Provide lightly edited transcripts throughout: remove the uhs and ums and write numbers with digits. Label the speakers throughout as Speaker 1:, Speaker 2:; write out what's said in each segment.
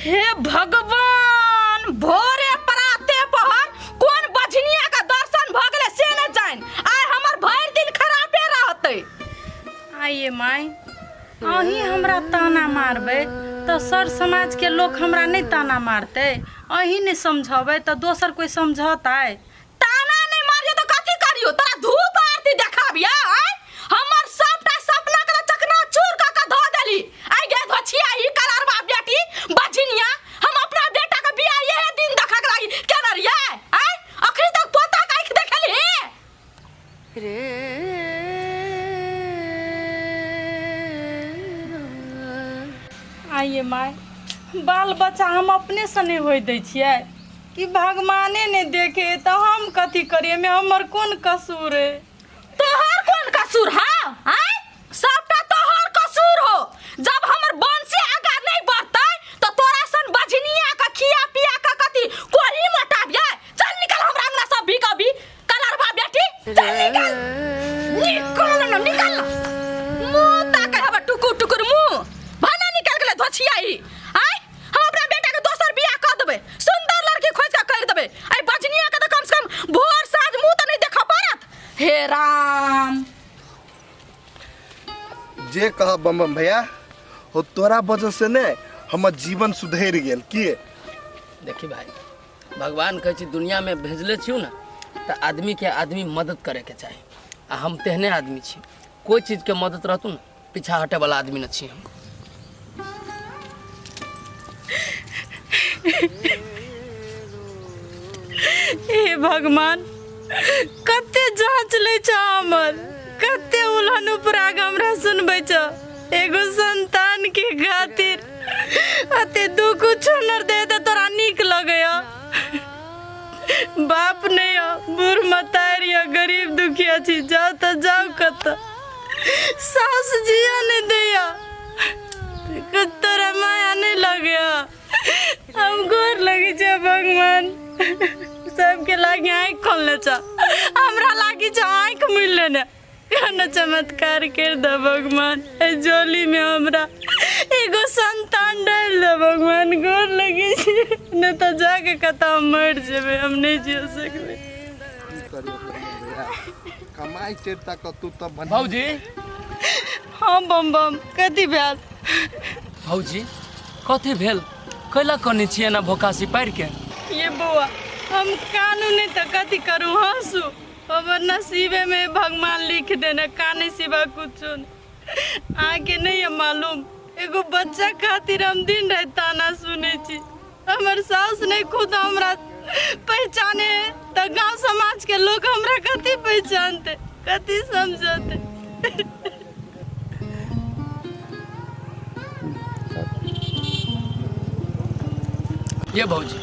Speaker 1: हे भगवान, भोरे पराते पहर कोन बझनिया के दर्शन भ गेलै से ने जान, आइ हमर भरि दिन खराबे रहतै। आइए माय, अहीं हमरा ताना मारबै तऽ सर समाज के लोक हमरा नहि ताना मारतै? अहीं नहि समझबै तऽ दोसर कोइ समझतै? ताना नहि मारियो तऽ कथी करियो? तोरा धूप आरती देखाबिया? आँय, हमर सबटा सपना के तऽ चकनाचूर कऽ के धऽ देली। आइ गे धोछिया, ई कलरबा बेटी बझिनिया, हम अपना बेटा के बियाह इहे दिन देखा के लागी केने रहियै। आँय, अखनी तक पोता के आँखि देखेली? आइए माय, बाल बच्चा हम अपने से नहि होइ दै छियै कि भगवाने नहि देखे तऽ हम कथी करियै? एहिमे हमर कोन कसूर है? तोहर कोन कसूर है? आँय, सबटा तोहर कसूर हो। जब हमर वंशे आगा नहीं बढ़तै तऽ तोरा सन बझनिया के खिया पिया के कथी कोही मोटाबियै? चल निकल हमरा अंगना सब भी कभी, कलरबा बेटी, चल निकल, निकल न, निकल न। मुंह ताके हबे टुकुर टुकुर मुंह भने निकल गेलै धोछियाई। आँय, हम अपना बेटा के दोसर बियाह कऽ देबै, सुंदर लड़की खोज के कर देबै। एहि बजनिया के तऽ कम से कम भोर साँझ मुंह तऽ नहीं देखऽ पड़त। हे राम!
Speaker 2: जे कह बम बम भैया हो, तोरा वजह से ने हमर जीवन सुधरि गेल की।
Speaker 3: देखी भाई, भगवान कहै छै दुनियामे भेजले छियौ ने तऽ आदमीके आदमी मदद करैके चाही, आ हम तेहने आदमी छी, कोइ चीजके मदद रहतौ ने पीछा हटैवला आदमी नहि छी हम।
Speaker 1: हे भगवान, कते जांच लै छ हमर, कते उलहन उपराग हमरा सुनबै छ। एगो संतान के खातिर अते दुख छनर दे त तोरा नीक लगैया? बाप नहीं हो, बूढ़ मतारी हो, गरीब दुखिया छी, जाओ त जाओ कत। सास जिया नहीं दैया, कुछ तोरा माया नहीं लगैया? हम गोर लगे छे भगवान, सबके लागे आँखि खोलने छ, हमरा लागे छ आँखि मुनि लेने। कोनो चमत्कार कर दे भगवान, एहि झोली में हमरा एगो संतान डाल दे भगवान, गोर लगे छे, नहीं तो जाके कतौ मर जेबै, हम नहीं जी सकबै।
Speaker 2: की करियो भैया, कमाई चढ़ता कतू तब बन।
Speaker 3: भौजी।
Speaker 1: हाँ बम बम, कथी भेल?
Speaker 3: भौजी, कथी भेल? कैला कने छियै एना भोकासी पारि के?
Speaker 1: ये बौआ, हम कानू नहीं तऽ कथी करू? हंसू? हमर नसीबे में भगवान लिख देने काने सिवा कुछो नहीं। अहाँके नहीं है मालूम, एगो बच्चा खातिर हम दिन राति ताना सुनै छी। हमर सास नहीं खुद हमरा पहचाने है तऽ गांव समाज के लोग हमरा कथी पहचानते, कथी समझते?
Speaker 3: ये भौजी,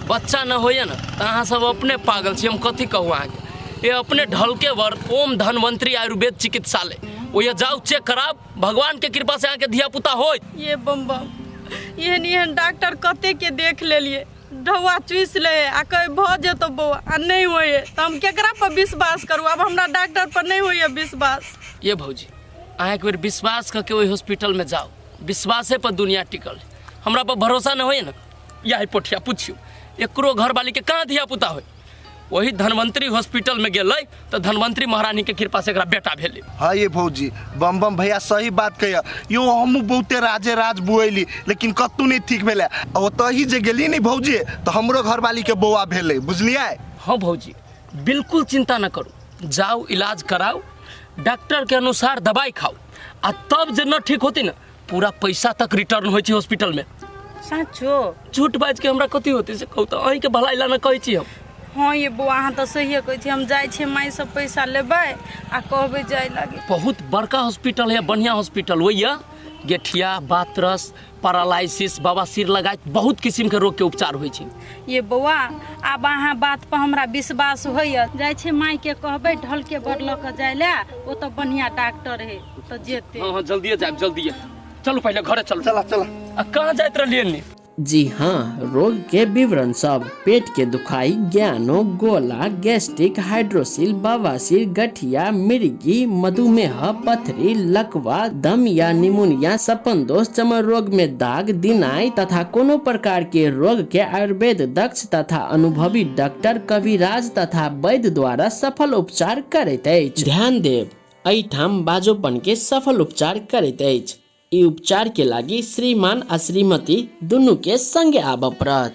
Speaker 3: बच्चा न होइए ने तऽ अहाँ सब अपने पागल छी, हम कथी कहू अहाँके। ये अपने ढलके वर ओम धन्वंतरी आयुर्वेद चिकित्सालय, ओहिया जाउ, चेक कराब, भगवान के कृपा से अहाँके धिया पुता होइत।
Speaker 1: ये बम बम, एहन एहन डॉक्टर कते के देख लेलिए, ढौआ चूसि लै आ कहै भऽ जेतौ बौआ, आ नहि होइए तऽ हम केकरा पर विश्वास करू? आब हमरा डॉक्टर पर नहि होइए विश्वास।
Speaker 3: ये भौजी, अहाँ एक बेर विश्वास कऽ के ओहि हॉस्पिटलमे जाउ, विश्वासे पर दुनिया टिकल है। हमरा पर भरोसा नहि होइए ने, यही पोठिया पुछियौ, एकरो घरवाली के कहाँ धिया पुता होय? वही धन्वंतरी हॉस्पिटल में गेलै तऽ धन्वंतरी महारानी के कृपा से एकरा बेटा भेलै।
Speaker 2: हाँ ये भौजी, बम बम भैया सही बात कहिया यो। हमहूँ बहुते राजे राज बुएली, लेकिन कतहु नहीं ठीक भेलै। आ ओतऽ ही जे गेली नहीं भौजी, तऽ हमरो घरवाली के बौआ भेलै, बुझलियै?
Speaker 3: हाँ भौजी, बिल्कुल चिंता न करू, जाउ इलाज कराउ, डॉक्टर के अनुसार दवाई खाउ, आ तब जे न ठीक होती न, पूरा पैसा तक रिटर्न होइ छै हॉस्पिटल में।
Speaker 1: साचो?
Speaker 3: झूठ बाजि के हमरा कथी होतै से कहू तऽ? अहीँके भलाई ला ने कहै छी हम।
Speaker 1: हाँ ये बौआ, अहाँ तऽ सहिए कहै छी। हम जाइ छियै, माय से पैसा लेबै आ कहबै जाय लागी।
Speaker 3: बहुत बड़का हॉस्पिटल है, बढ़िया हॉस्पिटल। वही गेठिया, बातरस, पैरालिसिस, बवासीर लगाइत बहुत किस्म के रोग के उपचार होइ छै।
Speaker 1: ये बौआ, आब अहाँ बात पर हमरा विश्वास होइए। जाइ छै, मायके कहबै ढलके बड़ लऽ कऽ जाय लए, ओतऽ बढ़िआँ डॉक्टर है तऽ जेतै।
Speaker 3: हाँ हाँ, जल्दिए जायब, जल्दिए चलू, पहिले घरे चलू।
Speaker 2: चला चला।
Speaker 3: आ कहाँ जाइत रहलियै नी?
Speaker 4: जी हाँ, रोग के विवरण सब पेट के दुखाई, ज्ञानो, गोला, गैस्ट्रिक, हाइड्रोसिल, बवासीर, गठिया, मिर्गी, मधुमेह, पथरी, लकवा, दम या निमोनिया, सपन दोष, चमर रोग में दाग, दिनाई तथा कोनो प्रकार के रोग के आयुर्वेद दक्ष तथा अनुभवी डॉक्टर, कविराज तथा वैद्य द्वारा सफल उपचार करैत अछि। ध्यान देब, एहिठाम बाजोपन के सफल उपचार करैत अछि। ई उपचार के लागी श्रीमान आ श्रीमती दुनू के संगे आबऽ पड़त।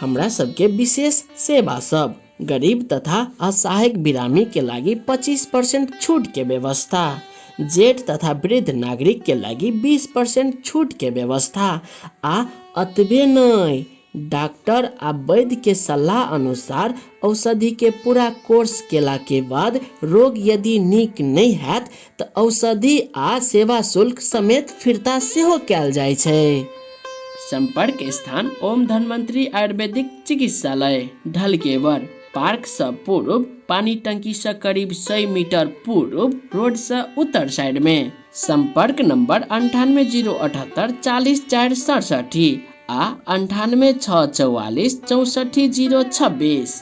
Speaker 4: हमरा सबके विशेष सेवा सब गरीब तथा असहायक बिरामी के लागी 25% छूट के व्यवस्था, जेठ तथा वृद्ध नागरिक के लागी 20% छूट के व्यवस्था आ अतबे नहि डॉक्टर आ वैद्य के सलाह अनुसार औषधि के पूरा कोर्स केला के बाद रोग यदि नीक नहि हैत तऽ औषधि आ सेवा शुल्क समेत फिर्ता सेहो कयल जाइ छै। संपर्क स्थान ओम धन्वंतरी आयुर्वेदिक चिकित्सालय, ढलकेवर पार्क सँ पूर्व, पानी टंकी सँ करीब 100 मीटर पूर्व, रोड सँ उत्तर साइड में। संपर्क नंबर 98 078 40 4 67 आ 98 6 44 64 0 26।